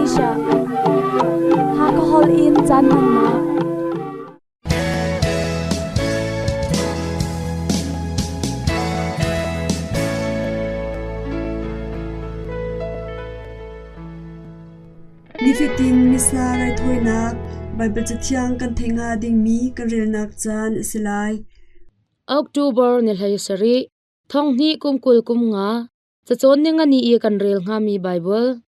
Asia. Hakha holh in caan hmannak. Nifatin Missa raithawinak Baibal Cathiang kan theih hnga dingmi kan relnak caan a si lai. October ni hlei sarih, thong hnih kum 20 kum nga, cacawn ning ani i kan rel hngami Baibal.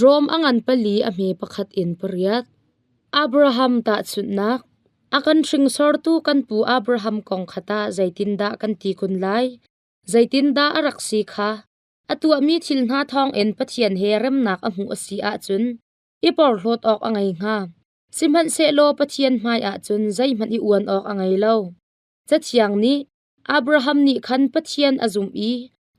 Rom a ngan pali a hme pakhat in pariat. Abraham tahchunhnak. A kan hringsortu kan pu Abraham kong kha tah zeitindah kan ti kun lai? Zeitindah a rak si kha? A tuahmi thil hna thawngin Pathian he remnak a hmuh a si ahcun i porhlawt awk a ngei hnga. Sihmanhsehlaw Pathian hmaiah cun zeihmanh i uan awk a ngei lo. Cathiang nih Abraham nih khan Pathian a zumh i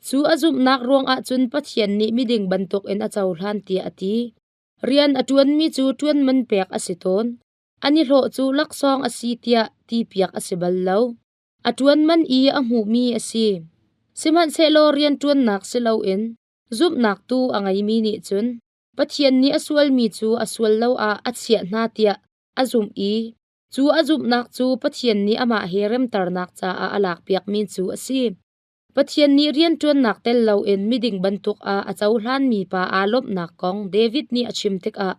cu a zumhnak ruangah cun Pathian nih miding bantukin a cohlan tiah a ti. Rian a ṭuanmi cu ṭuan man pek a si tawn. An i hlawh cu laksawng a si tiah tipiak a si bal lo. A ṭuan man i a hmuhmi a si. Sihmanhsehlaw rianṭuannak si loin zumhnak tu a ngeimi nih cun Pathian nih a sualmi cu a sual lo ah a chiah hna tiah a zumh i cu a zumhnak cu Pathian nih amah he remternak caah a lakpiakmi cu a si. Pathian nih rianṭuannak tel loin miding bantuk ah a cohlanmi pa aa lawmhnak kong David nih a chim tikah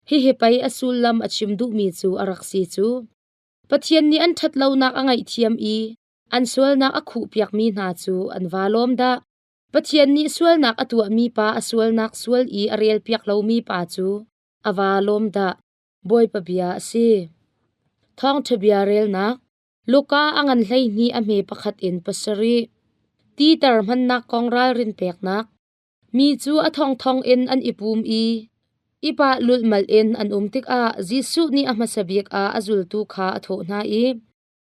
hihi pei a sullam a chim duhmi cu a rak si cu. Pathian nih an ṭhatlonak a ngaihthiam i an sualnak a khuhpiakmi hna cu an vaa lawm dah. Pathian nih sualnak a tuahmi pa a sualnak sual i a relpiak lomi pa cu a vaa lawm dah. Bawipa bia a si. Thawngṭha bia relnak Luka a ngan 12 a hme pakhat in pasarih. Titer hmannak kong ralrin peknak. Mi cu a thongthong in an i pum i i pah lulhmalh in an um tikah Jesuh nih a hmasa bik ah a zultu kha a thawh hna i,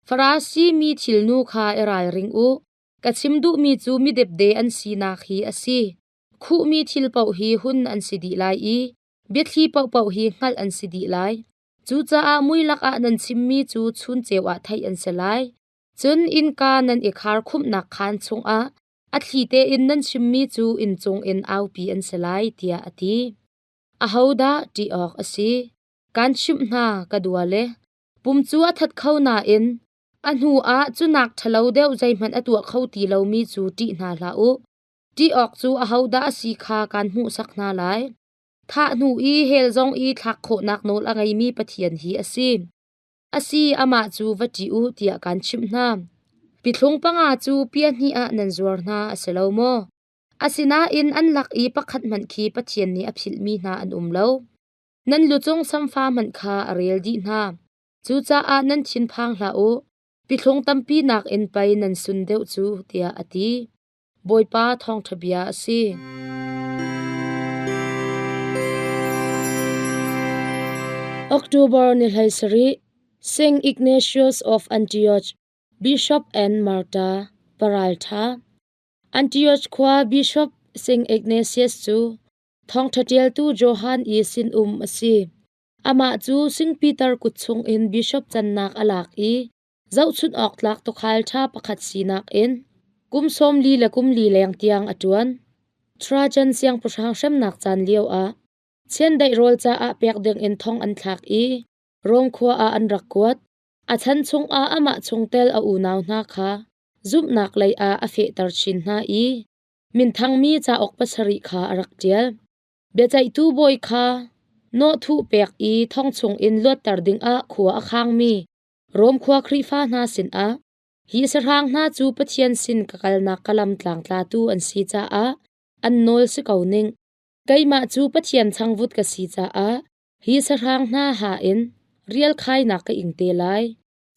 Farasi mi thilnu kha i ralring u. Ka chim duhmi cu midepde an sinak hi a si. Khuhmi thil paoh hi hun an si dih lai i biathli paohpaoh hi hngalh an si dih lai. Cucaah mui lakah nan chimmi cu chun ceu ah theih an si lai. Cun innka nan i khar khumhnak khaan chungah a thli tein nan chimmi cu inncung in aupi an si lai, tiah a ti. Ahodah ṭih awk a si? Kaan chimh hna, ka duale. Pum cu a that kho nain a hnu ah cu nak ṭhalo deuh zeihmanh a tuah kho ti lomi cu ṭih hna hlah u. Ṭih awk cu ahodah a si kha kaan hmuhsak hna lai. Thah hnu i hell zong i thlak khawhnak nawl a ngeimi Pathian hi a si. A si, amah cu va ṭih u tiah kaan chimh hna. Pithlung panga cu pia hnih ah nan zuar hna a si lo maw? Asinain an lak i pakhat hmanh khi Pathian nih a philhmi hna an um lo. Nan lucung samfa hmanh kha a rel dih hna. Cucaah nan thinphang hlah u. Pithlung tampi nakin pei nan sun deuh cu, tiah a ti. Bawipa thawngṭha bia a si. October ni hlei sarih, Saint Ignatius of Antioch, Bishop and Martyr, paralṭha. Antioch khua Bishop Saint Ignatius cu thawngṭha ṭialtu Johan i sinum a si. Amah cu Saint Peter kut chungin bishop cannak a lak i zohchunh awk tlak tuukhal ṭha pakhat sinak in kum 44 le kum li leng tiang a ṭuan. Trajan siangpahrang hremnak caan lioah chiandeih rawl caah pek dingin thong an thlak i Rom khua ah an rak kuat. A chan chungah amah chungtel a unau hna kha zumhnak lei ah a fehter chin hna i minthangmi cauk pasarih kha a rak ṭial. Biaceihtu bawi kha nawhthuh pek i thong chungin luatter dingah khua a khangmi Rom khua Khrihfa hna sinah hi sahrang hna cu Pathian sin ka kalnak ka lam tlangtlatu an si caah an nawl si ko ning. Keimah cu Pathian changvut ka si caah hi sahrang hna ha in rial khainak ka ing te lai.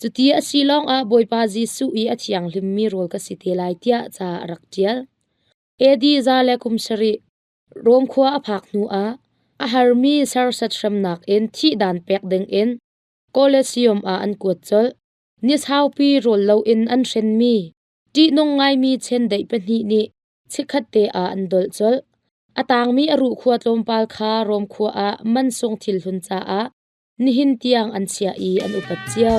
Cuti a si lawngah Bawipa Jesuh i a thianghlimmi rawl ka si te lai tiah ca a rak ṭial. AD za le kum sarih Rom khua a phak hnuah a harmi serhsat hremnak in thihdan pek dingin Colosseum ah an kuat colh. Ni saupi rawl loin an hrenmi, ṭihnung ngaimi chiandeih pahnih nih chikkhatte ah an dolh colh. A tangmi a ruhkhua tlawmpal kha Rom khua ah mansung thilhlun caah nihin tiang an chiah i an upat cio.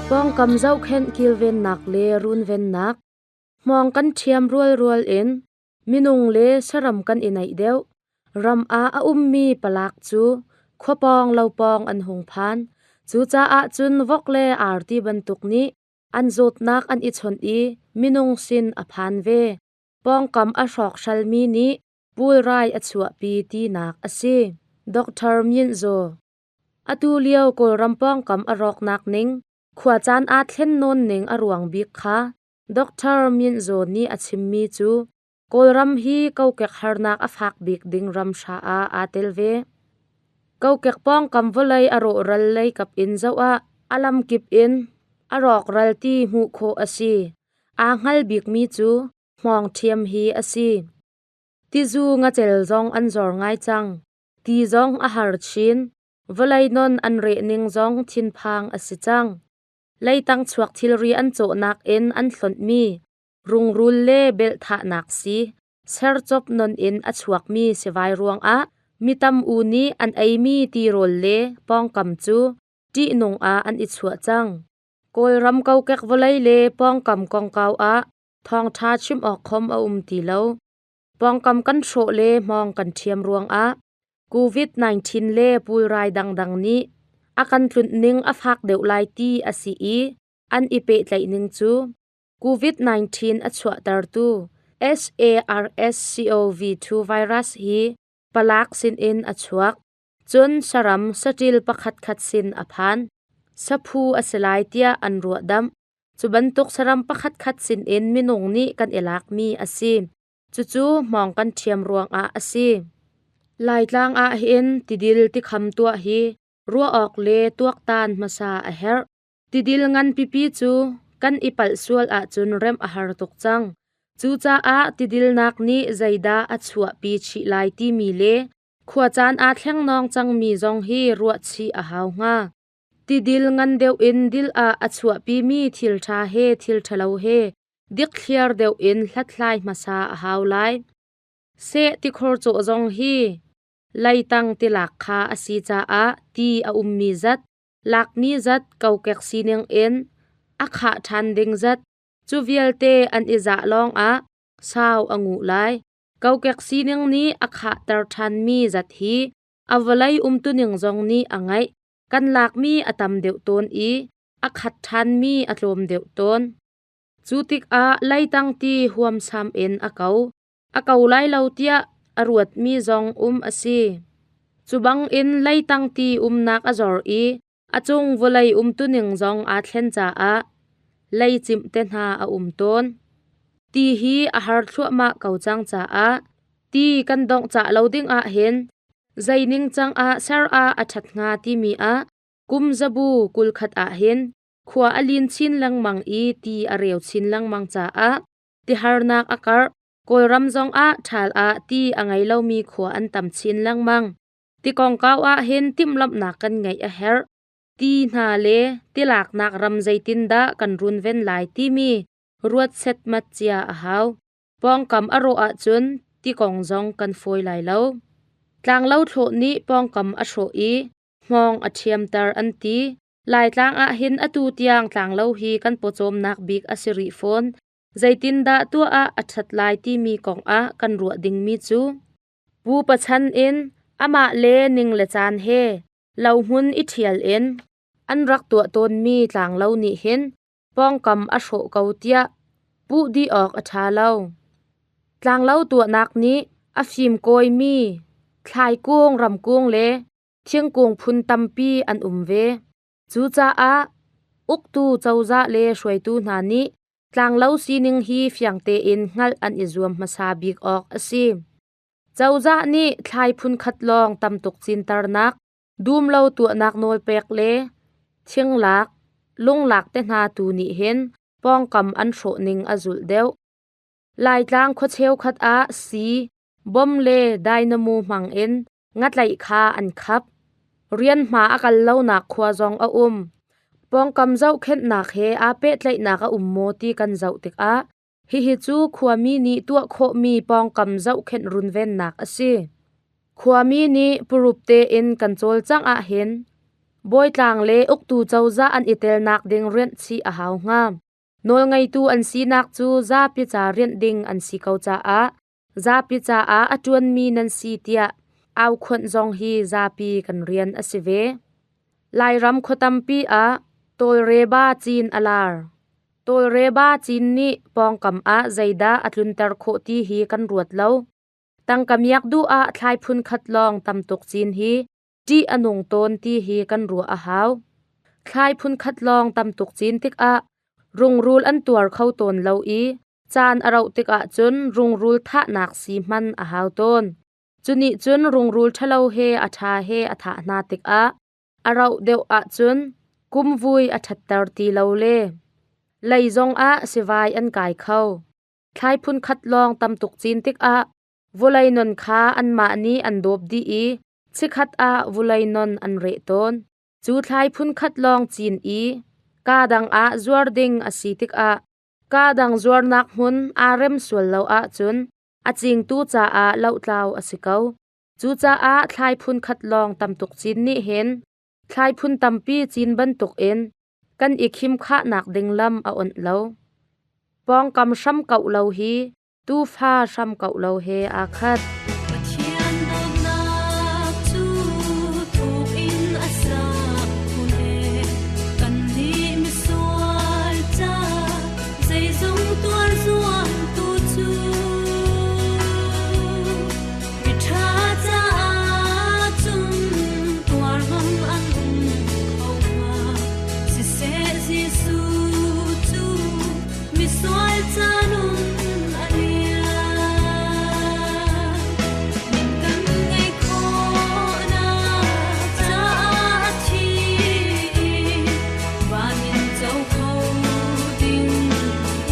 Pawngkam zohkhenh kilvennak le runvennak. Hmawng kan ṭhiam rualrual in minung le saram kan i naih deuh. Ram ah a ummi palak cu khua pawng lo pawng an hung phan. Cucaah cun vok le arti bantuk nih an zawtnak an i chawnh i minung sin a phan ve. Pawngkam a hrawkhralmi nih pulrai a chuahpi tinak a si. Dr. Myint Zaw Atu lio Kawlram pawngkam a rawknak ning, khuacaan aa thlen nawn ning a ruang bik kha Dr. Myint Zaw nih a chimmi cu Kawlram hi kokek harnak a fak bik ding ram hra ah aa tel ve. Kokek pawngkam vawlei a rawhral lei kap in zoh ah a lamkip in a rawkral ti hmuh khawh a si. Aa hngal bikmi cu hmawng ṭhiam hi a si. Tizu ngacel zong an zor ngai cang. Ti zong a har chin. Vawlei non an reh ning zong thinphang a si cang. Leitang chuak thilri an cawhnak in an hlonhmi rungrul le belhthahnak si sercop non in a chuakmi sivai ruangah mi tam u nih an eimi tirawl le pawngkam cu ṭihnung ah an i chuah cang. Kawlram kokek vawlei le pawngkam kongkau ah thawngṭha chim awk khom a um ti lo. Pawngkam kan hrawh le hmawng kan ṭhiam ruangah COVID-19 le pulrai dangdang nih a kan tlunh ning a fak deuh lai ti a si i an i pehtlaih ning cu COVID-19 a chuahtertu SARS-CoV-2 virus hi palak sinin a chuak. Cun saram saṭil pakhatkhat sin a phan. Saphu a si lai tiah an ruahdamh. Cu bantuk saram pakhatkhat sinin minung nih kan i lakmi a si. Cucu hmawng kan ṭhiam ruangah a si. Laitlang ah hin tidil tikham tuah hi ruah awk le tuaktan hmasa a herh. Tidil ngan pipi cu kan i palh sual ahcun remh a har tuk cang. Cucaah tidilnak nih zeidah a chuahpi chih lai timi le khuacaan aa thlenghnawng cangmi zong hi ruahchih a hau hnga. Tidil ngan deuh in dil ah a chuahpimi thil ṭha he thil ṭhalo he dikthliar deuh in hlathlai hmasa a hau lai. Seh tikhor cawh zong hi leitang tilak kha a si caah ti a ummi zat, lakmi zat kokek sining in a khah ṭhan ding zat, cu vialte an i zah lawngah sau a nguh lai. Kokek sining nih a khahter ṭhanmi zat hi a vawlei umtuning zong nih a ngeih. Kan lakmi a tam deuh tawn i a khat ṭhanmi a tlawm deuh tawn. Cu tikah leitang ti huamsam in a ko. A ko lai lo tiah a ruatmi zong um a si. Cu bangin leitang ti umnak a zor i a cung vawlei umtuning zong aa thlen caah leicimh te hna a um tawn. Ti hi a har thluahmah ko cang caah ti kan dongh cah lo ding ah hin zei ningcang ah ser ah a ṭhat hnga timi ah kum zabu 21 ah hin khua a lin chin lengmang i ti a reu chin lengmang caah tiharnak a karh. Kawlram zong ah ṭhal ah ti a ngei lomi khua an tam chin lengmang. Ti kongkau ah hin timhlamhnak kan ngeih a herh. Ti hna le tilaknak ram zeitindah kan runven lai timi ruat setmat cia a hau. Pawngkam a rawh ahcun ti kong zong kan fawi lai lo. Tlanglo thlawh nih pawngkam a hrawh i hmawng a ṭhiamter an ti. Laitlang ah hin atu tiang tlanglo hi kan pawcawmnak bik a si rih fawn. Zeitindah tuah ah a ṭhat lai timi kong ah kan ruah dingmi cu pupa chan in amah le ning le caan he lohmun i ṭhial in an rak tuah tawnmi tlanglo nih hin pawngkam a hrawh ko tiah puh dih awk a ṭha lo. Tlanglo tuahnak nih a fimkawimi thlaikung, ramkung le thingkung phun tampi an um ve. Cucaah uktu cozah le hruaitu hna nih tlanglo sining hi fiang tein hngalh an i zuam hmasa bik awk a si. Cozah nih thlai phunkhat lawng tamtuk cinternak, dumlo tuahnak nawlpek le thinglak, lunglak te hna tu nih hin pawngkam an hrawh ning a zulh deuh. Laitlang khua cheukhat ah sii, bom le dynamo hmang in ngatlaih kha an khap. Rianhma a kal lonak khua zong a um. Pawngkam zohkhenhnak he aa pehtlaihnak a um maw ti kan zoh tikah hihi cu khuami nih tuah khawhmi pawngkam zohkhenh runvennak a si. Khuami nih purup tein kan cawlcangh ahhin Bawitlang le uktu cozah an i telnak ding rianh chih a hau hnga. Nawlngeitu an sinak cu zapi ca rianh ding an si ko caah zapi caah a ṭuanmi nan si tiah aukhuanh zong hi zapi kan rian a si ve. Lairam khua tampi ah tawlreba cin a lar. Tawlreba cin nih pawngkam ah zeidah a tlunter khawh ti hi kan ruat lo. Tangka miak duh ah thlai phun khat lawng tam tuk cin hi ṭih a nung tawn ti hi kan ruah a hau. Thlai phun khat lawng tam tuk cin tikah rungrul an tuar kho tawn lo i caan a rauh tikah cun rungrul thahnak sii hman a hau tawn. Cunih cun rungrul ṭhalo he a ṭha he a thah hna tikah a rauh deuh ahcun kumvui a ṭhatter ti lo le lei zongah sivai an kai kho. Thlai phun khat lawng tam tuk cin tikah vawlei non kha anmah nih an dawp dih i chikkhat ah vawlei non an reh tawn. Cu thlai phun khat lawng cin i kaa dang ah zuar ding a si tikah kaa dang zuarnak hmun aa rem sual lo ahcun a cingtu caah lohtlau a si ko. Cucaah thlai phun khat lawng tam tuk cin nih hin thlai phun tampi cin bantukin kan i khimkhahnak ding lam a onh lo. Pawngkam hram kauh lo hi tuufa hram kauh lo he aa khat. Pathian dawtnak cu thuk in a sak khun e kannih misual ca zeizong tuar zuamtu cu miṭha caah cun tuar ngam an um kho hnga siseh Jesuh cu misual ca nun a liam min kan ngei khawhnak caah a thi van in co kho ding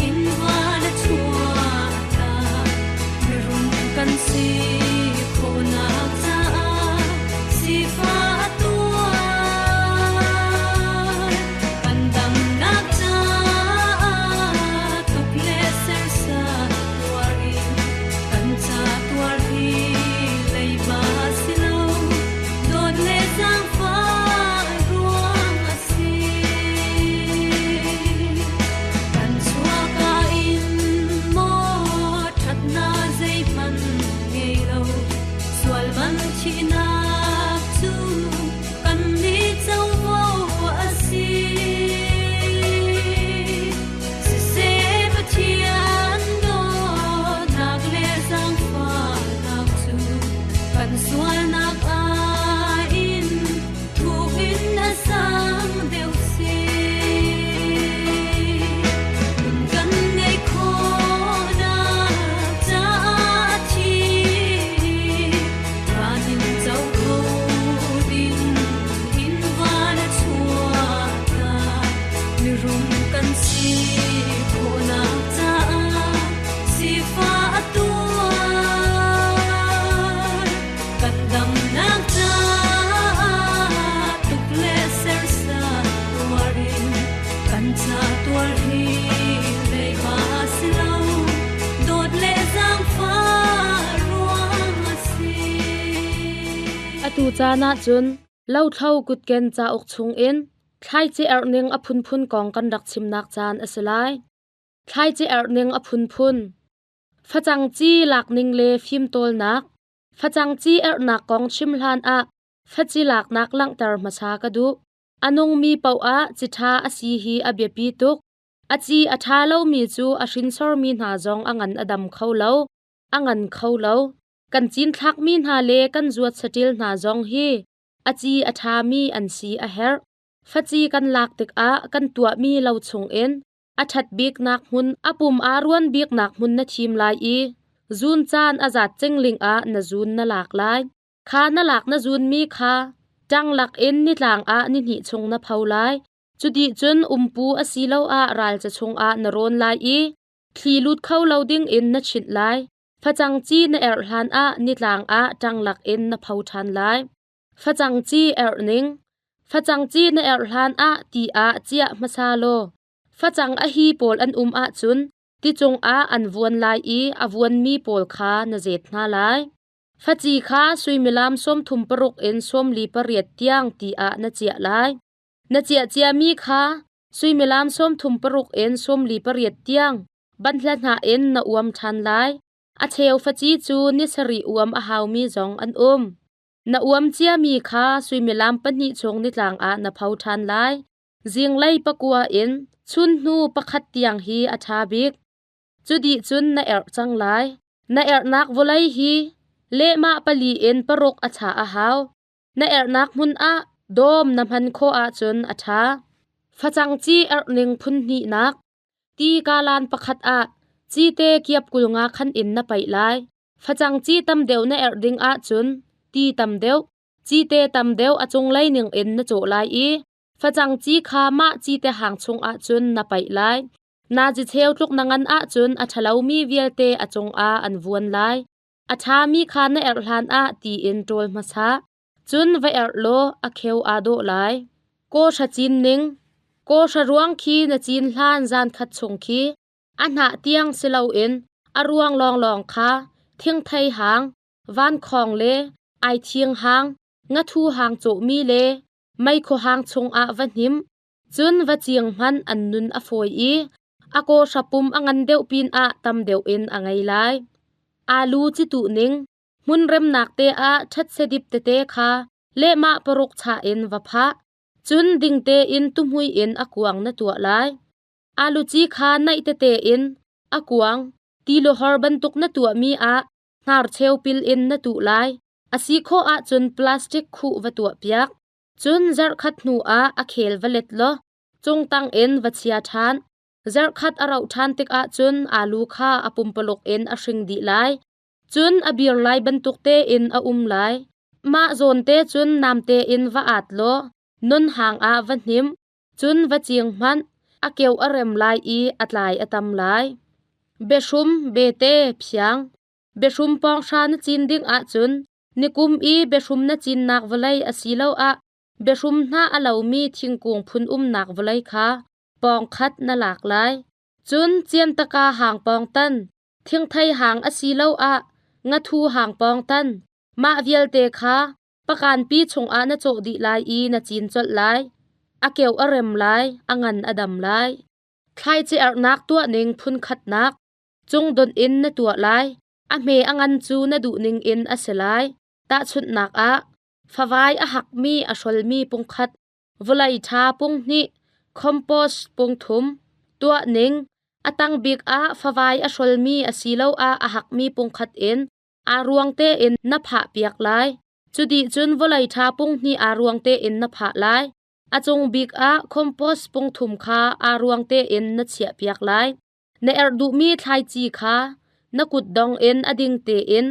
in van a chuah tak mirum kan si khawhnak caah sifah a tuar kan damnak caah tuk le serhsat tuar in kan ca tuar hi leiba si lo dawt le zaangfah ruang a si. Kan chuahka in maw ṭhatnak zeihmanh ngei lo sual man thihnak cu kannih covo a si. Siseh Pathian dawtnak le zaangfahnak cu kan sualnak ai in thuk in a sang deuh si. Nun kan ngeih khawhnak caah a thi van in co kho ding in van a chuah tak mirum kan si khawhnak caah sifah a tuar kan damnak caah tuk le serhsat tuar in kan ca tuar hi leiba si lo dawt le zaangfah ruang a si. Atu caan ahcun lothlo kutken cauk chungin thlaici erhning a phunphun kong kan rak chimnak caan a si lai. Thlaici erhning a phunphun. Facang ci lakning le fimtawlnak. Facang ci erhnak kong chim hlan ah faci laknak langhter hmasa ka duh. A nungmi paoh ah ci ṭha a si hi a biapi tuk. A ci a ṭha lomi cu a hrinsormi hna zong a ngan a dam kho lo, a ngan kho lo. Kan cinthlakmi hna le kan zuat saṭil hna zong hi a ci a ṭhami an si a herh. Faci kan lak tikah kan tuahmi lo chungin a ṭhat biknak hmun, a pum aa ruan biknak hmun na thim lai i zun caan a zat cingling ah na zun na lak lai. Kha na lak na zunmi kha ṭanglak in nitlang ah nihnih chung na pho lai. Cu dih cun umpu asiloah ralca chungah na rawn lai i thli lut kho lo dingin na chinh lai. Facang ci na erh hlanah nitlang ah ṭanglak in na pho ṭhan lai. Facang ci erh ning. Facang ci na erh hlanah ti ah ciah hmasa law facang a hi pawl an um ahcun ti cungah an vuan lai i a vuanmi pawl kha na zet hna lai. Faci kha suimilam 36 in 48 tiang ti ah na chiah lai. Na chiah ciami kha suimilam 36 in 48 tiang banhla hnah in na uam ṭhan lai. A cheu faci cu ni sarih uam a haumi zong an um. Na uam ciami kha suimilam 2 chung nitlang ah na pho ṭhan lai. Zinglei 9 in chunhnu 1 tiang hi a ṭha bik. Cu dih cun na erh cang lai. Na erhnak vawlei hi lehmah 4 in 6 a chah a hau. Na erhnak hmun ah dawm na hman khawh ahcun a ṭha. Facang ci erhning phun hnihnak. Ti kalan pakhat ah cite kiap 50 khan in na paih lai. Facang ci tam deuh na erh ding ahcun ti tam deuh, cite tam deuh a cunglei ning in na cawh lai i facang ci kha mah cite hang chung ahcun na paih lai. Nazi cheu tluk na ngan ahcun a ṭhalomi vialte a cungah an vuan lai. A ṭhami kha na erh hlanah ti in ṭawl hmasa. Cun va erh law a kheu aa dawh lai. Kawhra cin ning. Kawhra ruang khi na cin hlan zan khat chung khi a hnah tiang si loin a ruang lawnglawng kha thingthei hang, vankhawng le aithing hang, ngathu hang cawhmi le meikhu hang chungah va hnim. Cun va ciing hmanh an nun a fawi i a kawhra pum a ngan deuh pinah tam deuh in a ngei lai. Aalu ci tuh ning. Hmun remnak te ah ṭhatse dip tete kha lehmah 6 chah in va phah. Cun ding tein tuhmui in a kuang na tuah lai. Aalu ci kha naih tete in a kuang tiluhor bantuk na tuahmi ah hnarcheu pil in na tuh lai. A si khawh ahcun plastic khuh va tuahpiak. Cun zarhkhat hnu ah a khel va let law cungtang in va chia ṭhan. Zarhkhat a rauh ṭhan tikah cun aalu kha a pumpaluk in a hring dih lai. Cun a bir lai bantuk tein a um lai. Mah zawn te cun namte in va at law non hang ah va hnim. Cun va ciing hmanh, a keu a rem lai i a tlai a tam lai. Biahrum, bete, phiang. Biahrum pawnghra na cin ding ahcun nikum i biahrum na cinnak vawlei asiloah biahrum hnah a lomi thingkung phun umnak vawlei kha pawng khat na lak lai. Cun ciantaka hang pawng tan, thingthei hang asiloah ngathu hang pawng tan, mah vialte kha pakanpi chungah na cawh dih lai i na cin colh lai. A keu a rem lai, a ngan a dam lai. Thlaici erhnak tuah ning phun khatnak, cungdonh in na tuah lai. A hme a ngan cu na duh ning in a si lai. Tahchunhnak ah, favai a hakmi a hrolmi pungkhat, vawlei ṭha punghnih, compost pungthum, tuah ning, a tang bik ah favai a hrolmi asiloah a hakmi pungkhat in aa ruang tein na phah piak lai. Cu dih cun vawlei ṭha punghnih aa ruang tein na phah lai. A cung bik ah compost pungthum kha aa ruang tein na chiah piak lai. Na erh duhmi thlaici kha na kutdong in a ding tein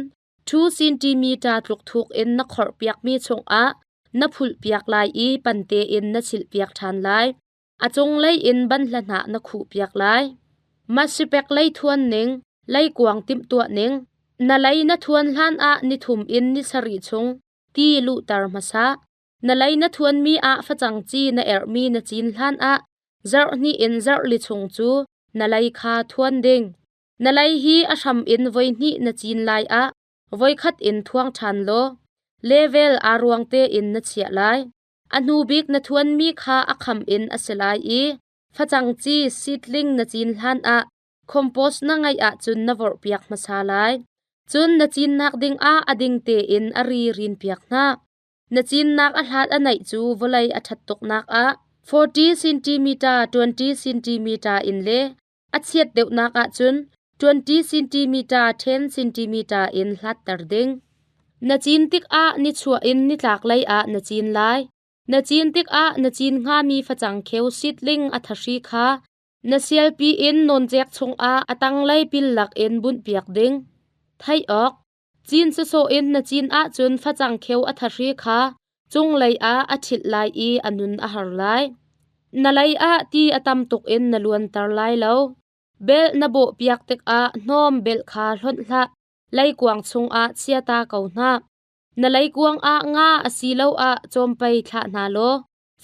2 cm tluk thuk in na khorh piakmi chungah na phulh piak lai i pan tein na chilh piak ṭhan lai. A cunglei in banhla hnah na khuh piak lai. Masipek lei thuan ning, leikuang timhtuah ning. Na lei na thuan hlan ah nithum in ni sarih chung ti luhter hmasa. Na lei na thuanmi ah facang ci na erhmi na cin hlan ah zarh hnih in zarh li chung cu na lei kha thuan ding. Na lei hi a hram in voi hnih na cin lai ah voikhat in thuang ṭhan law level aa ruang tein na chiah lai. A hnu bik na thuanmi kha a kham in a si lai i facang ci seedling na cin hlan ah compost na ngeih ahcun na vorhpiak hmasa lai. Cun na cinnak ding ah a ding tein a ri rinpiak hna. Na cinnak a hlat a naih cu vawlei a ṭhat tuknak ah 40 cm 20 cm in le a chiat deuhnak ahcun 20 cm 10 cm in hlatter ding. Na cin tikah nichuah in nitlak lei ah na cin lai. Na cin tikah na cin hngami facang kheu seedling a thahri kha na sialpi in nawncek chungah a tanglei pil lak in bunhpiak ding. Theih awk, Cin sawsawh in na cin ahcun facang kheu a thahri kha cunglei ah a ṭhilh lai i a nun a har lai. Na lei ah ti a tam tuk in na luanter lai lo. Belh na bawhpiak tikah hnawm belh kha hlonh hlah. Leikuang chungah chia ta ko hna. Na leikuang ah nga asiloah cawmpei thlah hna law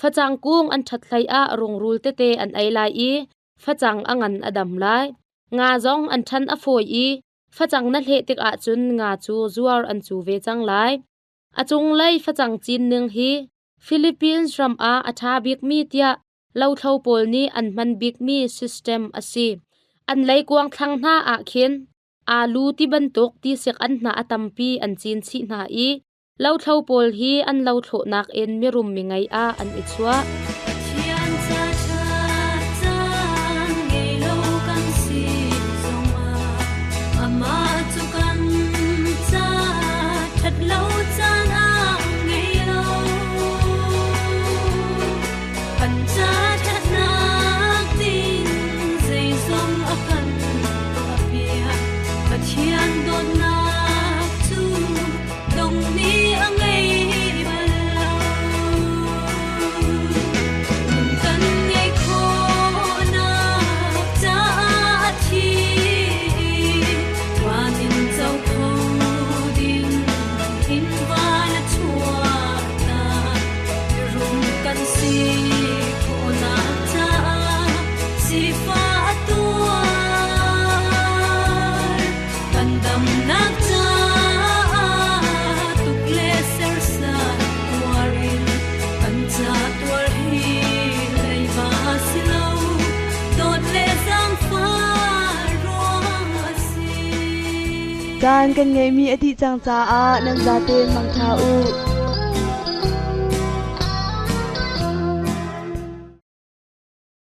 facang kung an ṭhat hlei ah rungrul tete an ei lai i facang a ngan a dam lai. Nga zong an ṭhan a fawi i Facang na hleh tik ahcun nga cu zuar an cu ve cang lai. A cunglei facang cin ning hi Philippines ram ah a ṭha bikmi tiah lothlo pawl nih an hman bikmi system a si. An leikuang thlang hna ah khin aalu ti bantuk tisik anhnah a tampi an cin chih hna i lothlo pawl hi an lothlawhnak in mirum mingei ah an i chuah. Pathian ca ṭhat caan ngei lo kan si zongah amah cu kan ca ṭhat lo caan a ngei lo. Kan ca ṭhatnak ding zeizong a kan tuahpiak. Pathian dawtnak cu dong nih a ngei bal lo. Nun kan ngeih khawhnak caah a thi van in co kho ding in van a chuahtak. Mirum kan si khawhnak caah sifah a tuar. Kan damnak caah tuk le serhsat tuar in kan ca tuar hi leiba si lo, dawt le zaangfah ruang a si. Caan kan ngeihmi a dih cang caah nan zaten mangṭha u.